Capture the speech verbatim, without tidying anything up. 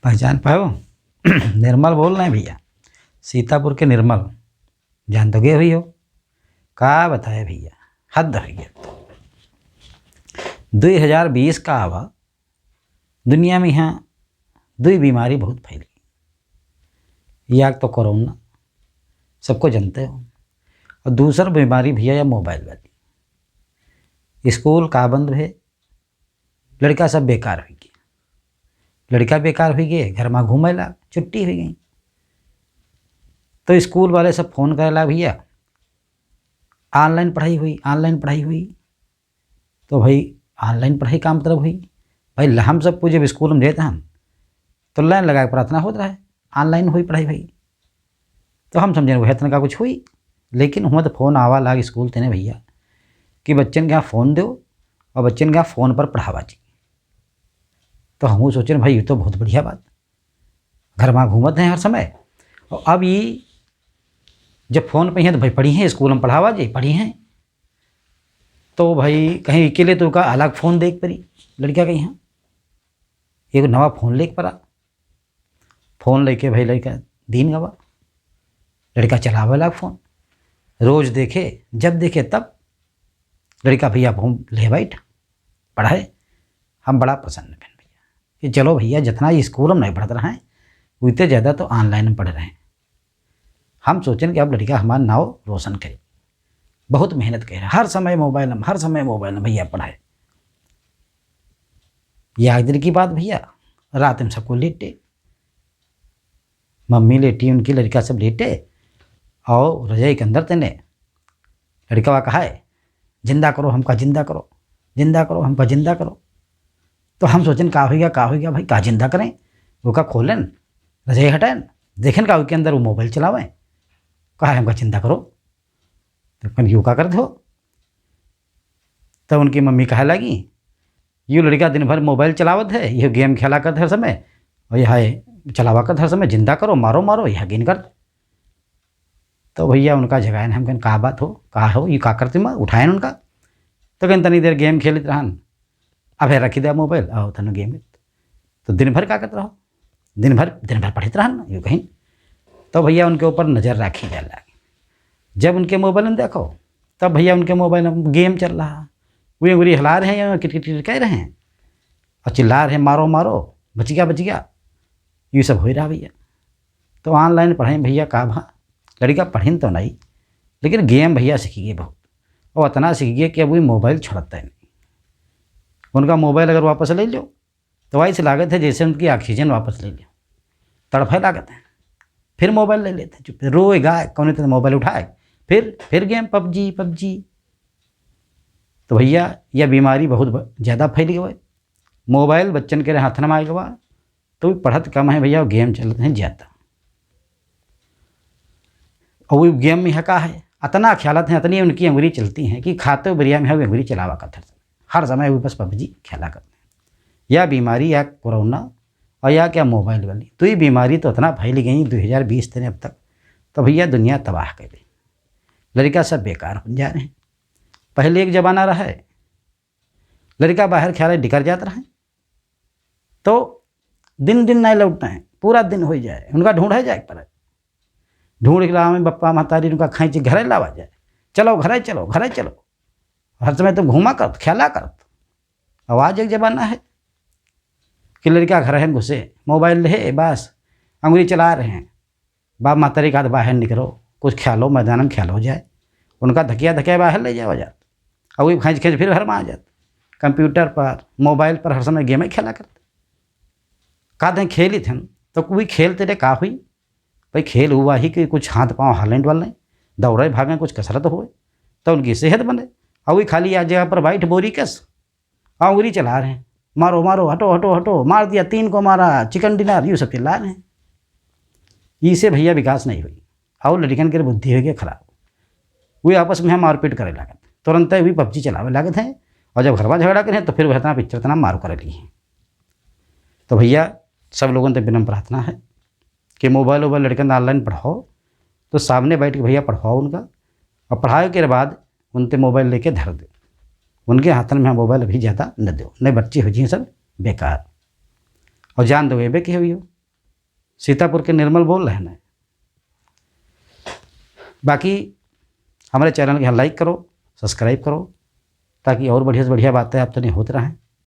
पहचान पायो? निर्मल बोल रहे हैं भैया, सीतापुर के निर्मल। जान तो गए हुई हो, का बताए भैया, हद हो गया। दुई हजार बीस का आवा, दुनिया में यहाँ दुई बीमारी बहुत फैली। एक तो कोरोना, सबको जानते हो, और दूसर बीमारी भैया या मोबाइल वाली। स्कूल का बंद भे, लड़का सब बेकार हुई गए, लड़का बेकार हुई गए, घर में घूमे ला, छुट्टी हुई गई। तो स्कूल वाले सब फोन करे ला, "भैया, ऑनलाइन पढ़ाई हुई, ऑनलाइन पढ़ाई हुई।" तो भाई, ऑनलाइन पढ़ाई का मतलब हुई? भाई, हम सब पूछ जब स्कूल में जाते हम, तो लाइन लगा के प्रार्थना होत रहे, ऑनलाइन हुई पढ़ाई भाई। तो हम समझेन वह तनका कुछ हुई, लेकिन हुआ तो फोन आवा लाग स्कूल तेने भैया कि बच्चन के यहाँ फोन दो और बच्चन के यहाँ फोन पर पढ़ावा जी। तो हम सोचेन भाई, ये तो बहुत बढ़िया बात, घर में घूमत हैं हर समय। और अब ये जब फोन पे हैं तो भाई पढ़ी हैं, स्कूल में पढ़ावा जी, पढ़ी हैं। तो भाई कहीं के लिए तो का अलग फोन देख पड़ी लड़का के यहाँ, एक नवा फोन लेके पड़ा। फोन लेके भाई लड़का दिन गवा, लड़का चलावे लाग फोन, रोज देखे, जब देखे तब लड़का भैया फोन ले बैठ पढ़े। हम बड़ा प्रसन्न भेन भैया कि चलो भैया, जितना ये स्कूल में नहीं पढ़त रहे, उतने ज़्यादा तो ऑनलाइन में पढ़ रहे हैं। हम सोचेन कि अब लड़का हमारा नाव रोशन करे, बहुत मेहनत करे, हर समय मोबाइल में, हर समय मोबाइल में भैया पढ़ाए। ये एक दिन की बात भैया, रात में सबको लेटे, मम्मी लेटी, उनकी लड़का सब लेटे और रजाई के अंदर तेने लड़का कहा है, "जिंदा करो हमका, जिंदा करो, जिंदा करो हमका, जिंदा करो।" तो हम सोचेन, "का हो गया, का हो गया भाई, का जिंदा करें?" वो का खोलेन, रजाई हटाएन, देखेन का उसके अंदर वो मोबाइल चलावे, कहा है, "हमका जिंदा करो।" तो कन यू का करत हो? तब उनकी मम्मी कहे लगी, "यू लड़का दिन भर मोबाइल चलावत है, यह गेम खेला करत हर समय, और यह चलावा करत हर समय, जिंदा करो, मारो, मारो, यह गेन करत।" तो भैया उनका जगाएन, हम कहन, "का बात हो, का हो, ये का करते माँ?" उठाएन उनका, तो कहन, "तनी देर गेम खेलत रहन, अब है रखी दे मोबाइल, आओ तनु गेम।" तो दिन भर का करत रहो, दिन भर, दिन भर पढ़त रहन, यू कहीं। तो भैया उनके ऊपर नजर राखी जाला। जब उनके मोबाइल में देखो, तब भैया उनके मोबाइल में गेम चल रहा, वे उंगली हिला रहे हैं, किट किट किट कह रहे हैं और चिल्ला रहे हैं, "मारो, मारो, बचिया, बचिया।" ये सब हो रहा भैया। तो ऑनलाइन पढ़े भैया का भा, लड़का पढ़िन तो नहीं, लेकिन गेम भैया सीख गए बहुत, और इतना सीख गए कि अब वो मोबाइल छोड़ता ही नहीं। उनका मोबाइल अगर वापस ले लो, तो वैसे लागत है जैसे उनकी ऑक्सीजन वापस ले लो, तड़फे लागत है। फिर मोबाइल ले लेते हैं, चुप रोए गाय, कौन इतना मोबाइल उठाए, फिर, फिर गेम, पबजी, पबजी। तो भैया, यह बीमारी बहुत ब-, ज़्यादा फैल गई है। मोबाइल बच्चन के हाथन में आ गवा, तो वो पढ़त कम है भैया, गेम चलत हैं ज़्यादा। और वो गेम में का है, अतना खेलत हैं, अतनी उनकी अंगुरी चलती हैं कि खाते बिरिया में है, वो अंगुरी चलावा करत हर समय, हर समय वो बस पबजी खेला करते हैं। या बीमारी, या कोरोना, और या क्या मोबाइल वाली, तो ये बीमारी तो इतना फैल गई दो हज़ार बीस तने अब तक, तो भैया दुनिया तबाह कर दी, लड़का सब बेकार हो जा रहे हैं। पहले एक ज़माना रहा है, लड़का बाहर खेले निकर जात रहे, तो दिन दिन नहीं लौटते हैं, पूरा दिन हो जाए, उनका ढूंढे जाए के पड़े। ढूंढ के लावे बप्पा महतारी उनका खींच के घरे लावा जाए, "चलो घरे चलो, घरे चलो, हर समय तुम घूमा करत, खेला करत।" अब आज एक जमाना है कि लड़का घर है घुसे, मोबाइल ले बस अंगुली चला रहे हैं। बाप महतारी का बाहर निकलो, कुछ खेलो, मैदान में खेलो जाए, उनका धकिया धकिया बाहर ले जावा जात, और वो खींच खींच फिर घर में आ जात। कंप्यूटर पर, मोबाइल पर हर समय गेम ही खेला करते। का दें खेली थे, तो कोई खेलते रहे, का हुई भाई? खेल हुआ ही कि कुछ हाथ पाँव हलें डुलें, दौड़े भागें, कुछ कसरत होए, तो उनकी सेहत बने। और वो खाली एक जगह पर बैठ बोरी कस अंगुरी चला रहे हैं, "मारो, मारो, हटो, हटो, हटो, मार दिया, तीन को मारा, चिकन डिनर", ये सब चिल्ला रहे हैं। इसे भैया विकास नहीं हुई, और लड़कन के बुद्धि हो गई खराब, वे आपस में मारपीट करे लागत, तुरंत वे पबजी चलावे लागत हैं, और जब घरवा झगड़ा करें तो फिर वह इतना पिक्चर इतना मार कर ली हैं। तो भैया, सब लोगों से विनम्र प्रार्थना है कि मोबाइल वोबाइल लड़कन ऑनलाइन पढ़ाओ, तो सामने बैठ के भैया पढ़वाओ उनका, और पढ़ाए के बाद उनते मोबाइल लेके धर दो, उनके हाथन में मोबाइल अभी ज़्यादा न दो, नहीं बच्चे हो जी सब बेकार। और जान दो ये बे के हो, सीतापुर के निर्मल बोल रहे हैं। बाकी हमरे channel के यहाँ like करो, subscribe करो, ताकि और बढ़िया से बढ़िया बातें आप तनी होत रहें।